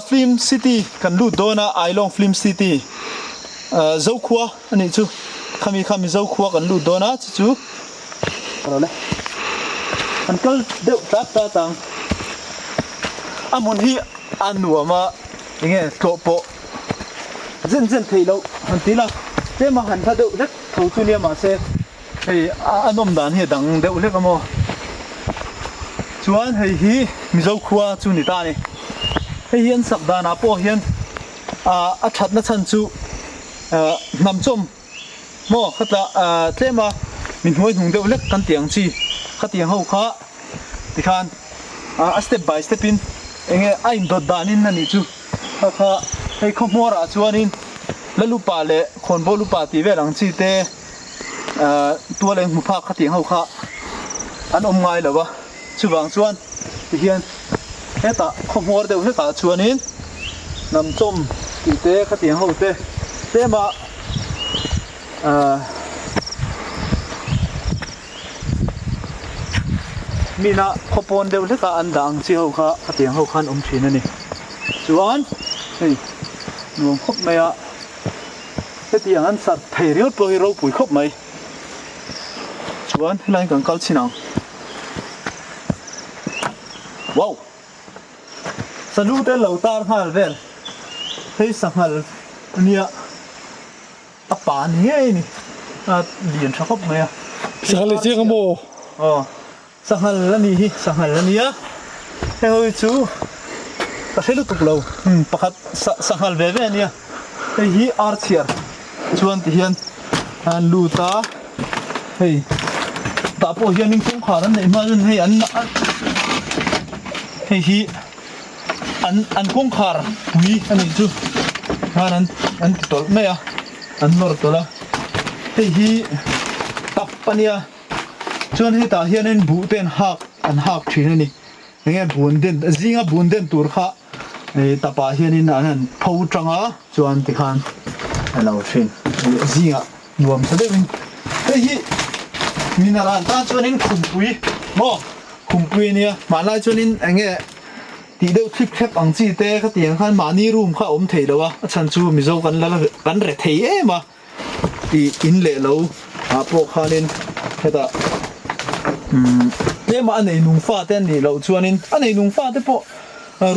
Film City kan lut dawn a, Ailawng Film City Zokhua a nih chu, khami kha Mizo khua kan lut dawn a, chu chu kan kal deuh tlat tlat ang. A hmun hi a nuam a, enge tlawh pawh zen zen theih loh han ti la, tlem a han hla deuh hlek tho chu nia mahse Hei a nawm dan hi a dang deuh hlek a maw? Chuan hei hi Mizo khua chu ni ta a ni. Hei hi an sak danah pawh hian a thatna chhan chu hnam chawm maw khatla tlem a mi hnuai hnung deuh hlek kan tih ang chi khatiang ho kha tikhan a step by step in enge a indawt danin a nih chu kha kha hei khawhmuarah chuanin Lalupa leh Khawnbawl-upa tih vel ang chi te. Tual eng hmu phak khatiang ho kha an awm ngai lo a, chuvang chuan tihian hetah khaw hmuar deuh hlekah chuanin hnam chawm tih te khatiang ho te tlema ahh mina khaw pawn deuh hlekah an dah ang chi ho kha khatiang ho khan awm thin a ni chuan hei nuam khawp mai a. Hetiang an sat thei ringawt pawh hi ropui khawp mai. Chuan helaiin kan kal chhin ang. Wow! Salu te lo tar nghal vel. Hei sanghal ania a pa ni ngei a ni. A lian tha khawp mai a. Sanghal i chiang a maw? Aw. Sanghal a nih hi, sanghal a nia. Heng ho hi chu ka hre lutuk lo, pakhat sanghal ve ve a nia. Hei hi ar chhiar chuan ti hian an lut a, hei tah pawh hianin kawngkhar an neih hma chuan hei an hei hi an an kawngkhar pui a nih chu khan an an ti tawlh mai a, an nawr tawlh a. Hei hi tap a nia. Chuan hetah hianin buh te an hak an hak thin a ni. Enge bun den zinga bun den tur kha ih tapah hianin an han pho tang a chuan tikhan a lo thin zingah nuam sa deuhin hei hi minaran tan chuanin khumpui maw khumpui a nia hmanlai chuanin enge tih deuh thlip thlep ang chi te khatiang khan mahni room kha a awm thei lo a a chhan chu Mizo kan la kan re thei em a. Tih in leh lo ah pawh khanin hetah umm tlema a nei nung fate an nih loh chuanin a nei nung fate pawh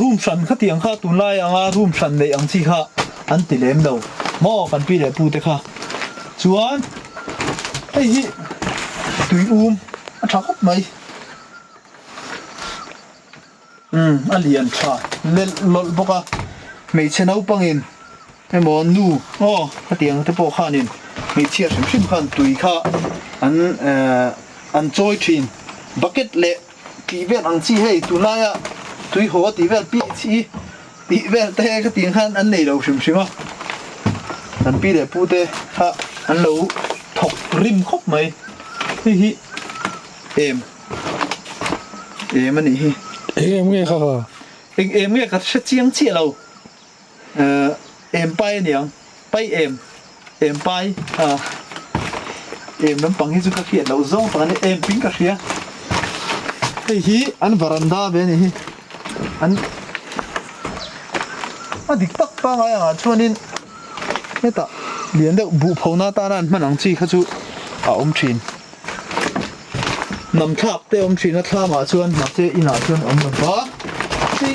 room hran khatiang kha tunlai anga room hran neih ang chi kha an ti lem lo maw kan pi leh pu te kha chuan hei hi tui um a tha khawp mai. Umm a lian tha lelh lawlh bawk a, hmeichhe naupangin emaw nu aw khatiang te pawh khanin hmeichhia hrim hrim khan tui kha an ehh an chawi thin bucket leh tih vel ang chi hei tunlaia tui haw tih vel pi chi tih vel te khatiang khan an nei lo hrim hrim a, an pi leh pu te kha an lo thawk rim khawp mai hei hi em. Em a nih hi. Eng em nge kha kha? Eng em nge ka hre chiang chiah lo. Eh em pai a niang. Pai em. Em pai. Ah. Em lampang hi chu ka hriat loh zawng tak a ni. Em ping ka hria. Hei hi an varanda ve a nih hi. An a dik tak pangai angah chuanin hetah lian deuh buhphona atana an hman ang chi kha chu a awm thin. Hnam thlak te awm thin a thlamah chuan mahse inah chuan awm lo va chi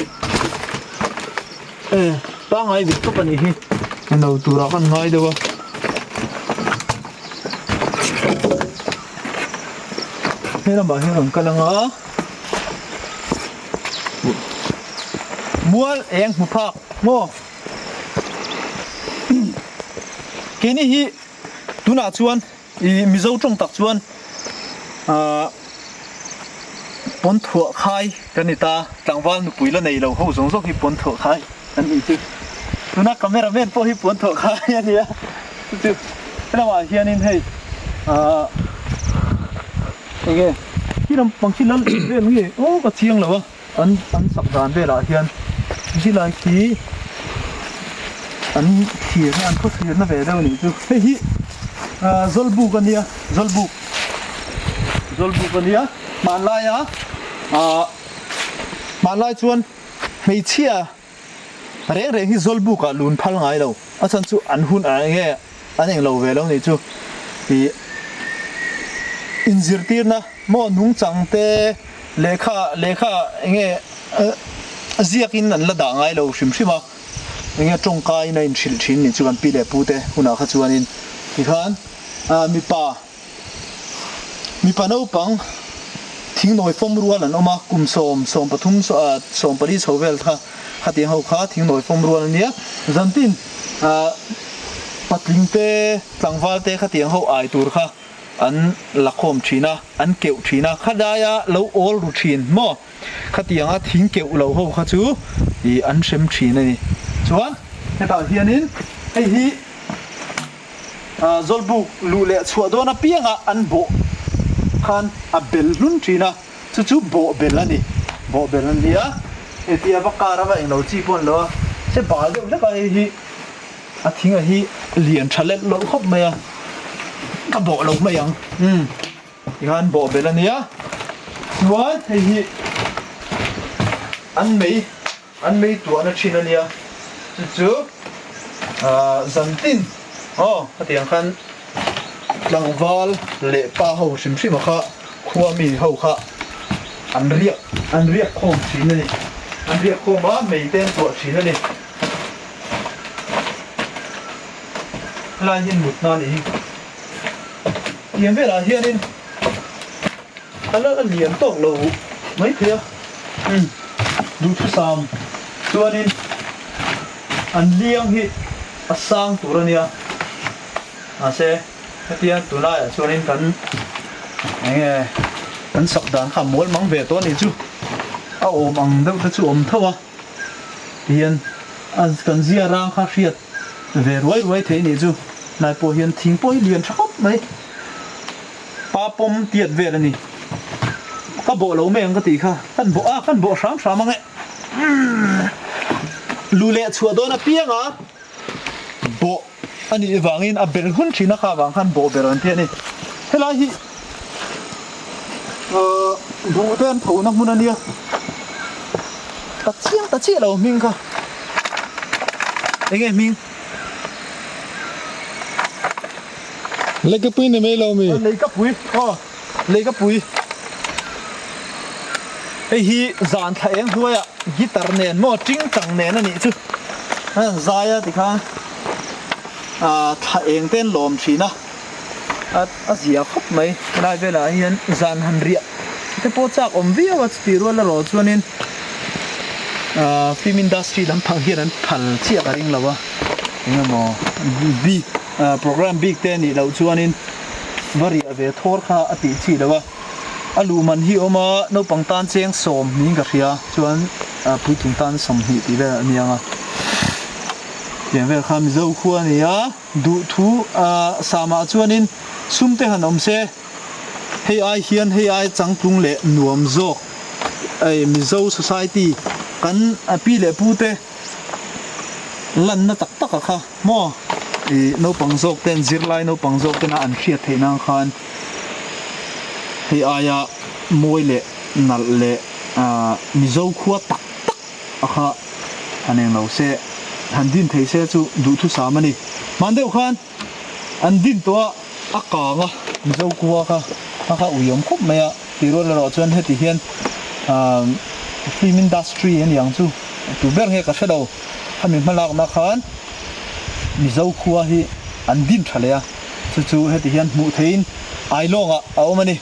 e pangai dik tawp a nih hi a no turah kan ngai deuh a. He lamah hian kan kal anga mual eng hmu phak maw keini hi tunah chuan. I Mizo tawng tak chuan ahh pawn thuah khai kan ni ta, tlangval nupui la nei lo ho zawng zawng hi pawn thuah khai an nih chu. Tuna camera man pawh hi pawn thuah khai a nia chu chu helamah hianin hei ahh enge khi lam pang khi lal vel nge aw ka chiang lo a an an sak dan velah hian zilai khi an thirna an khaw thlirna ve deuh a nih chu hei hi ah zawlbuk a nia zawlbuk zawlbuk a nia hmanlaia ah hmanlai chuan hmeichhia. Reng reng hi Zawlbuk ah lun phal ngai lo. A chhan chu an hun ah enge an eng lo ve lo nih chu. Ih inzirtirna maw nungchang te lehkha lehkha enge ziak in an la dah ngai lo hrim hrim a. Enge tawngka in a inhrilh thin nih chu kan pi leh pu te hunah kha chuanin tikhan mipa Mipa naupang thingnawi fawm rual an awm a, kum sawm, 13, 14 chho vel kha khatiang ho kha thingnawi fawm rual a nia. Zantin patling te, tlangval te khatiang ho ai tur kha an la khawm thin a, an keuh thin a, khadaia lo awl ru thin maw? Khatianga thing keuh lo ho kha chu ih an hrem thin a ni. Chuan hetah hianin hei hi. Zawlbuk luh leh chhuah dawn apianga an bawh khan a bel hlun thin a, chu chu bawh bel a ni. Bawh bel a ni a, hetia va kar a va englo chi pawh a ni lo a, se bal deuh hlek a hei hi a thing a hi lian tha leh lawlh khawp mai a, ka bawh lo mai ang. Umm tikhan bawh bel a ni a, chuan hei hi an mei An mei tuahna thin a nia, chu chu zantin aw khatiang khan tlangval leh pa ho hrim hrim a kha khua mi ho kha an riak an riak khawm thin a ni, an riak khawm a mei te an tuah thin a ni. Helai hian mutna a nih hi, tiang velah hianin A la la lian tawk lo maithei a, umm duhthusam chuanin an liang hi a sang tur a nia, mahse hetia tunlaiah chuanin kan eng nge kan sak dan kha a mual mang ve tawh a nih chu, a awm ang deuh te chu a awm tho a, tihian a kan zia rang kha hriat ve ruai ruai thei a nih chu, hnai pawh hian thing pawh hi lian tha khawp mai. Pa pawm tiat vel a ni. Ka bawh lo mai ang ka tih kha. Kan bawh a, kan bawh hram hram ang e. Lu leh chhuah dawn apiang a bawh a nih vangin a bel hun thin a kha vang khan bawh ber an ti a ni. Helai hi buh te an tho na hmun a nia. Ta chiang ta chiah lo hming kha. Enge hming? Leikapui ni mai lo mi? Leikapui, aw leikapui. Hei hi zan thla eng hnuaiah guitar nen maw ting tang nen a nih chu. An zai a tikhan thla eng te an lawm thin a, a zia khawp mai. Helai velah hian zan han riah te pawh chak awm viau a, chutih rual erawh chuanin film industry lampang hian an phal chiah ka ring lo a, engemaw bik Program bik te nih loh chuanin va riah ve thawr kha a tih chi lo a, a luh man hi awm a, naupang tan cheng 10 niin ka hria chuan puitling tan 20 tih vel a ni ang a, tiang vel kha Mizo khua a ni a, duhthu samah chuanin sum te han awm se hei ai hian hei ai changtlung leh nuam zawk Mizo society kan pi leh pu te lanna tak tak a kha maw ih naupang zawk ten zirlai naupang zawk tena an hriat theih nan khan hei aia mawi leh nalh leh ah mizo khua tak tak a kha han eng lo se han din thei se chu duhthusam a ni hman deuh khan an din tawh a a kang a mizo khua kha a kha ui awm khawp mai a tih rual erawh chuan heti hian ah film industry a ni ang chu tu ber nge ka hre lo khami hmalakna khan mizo khua hi an din tha leh a chu chu heti hian hmuh theihin Ailawngah a awm a ni.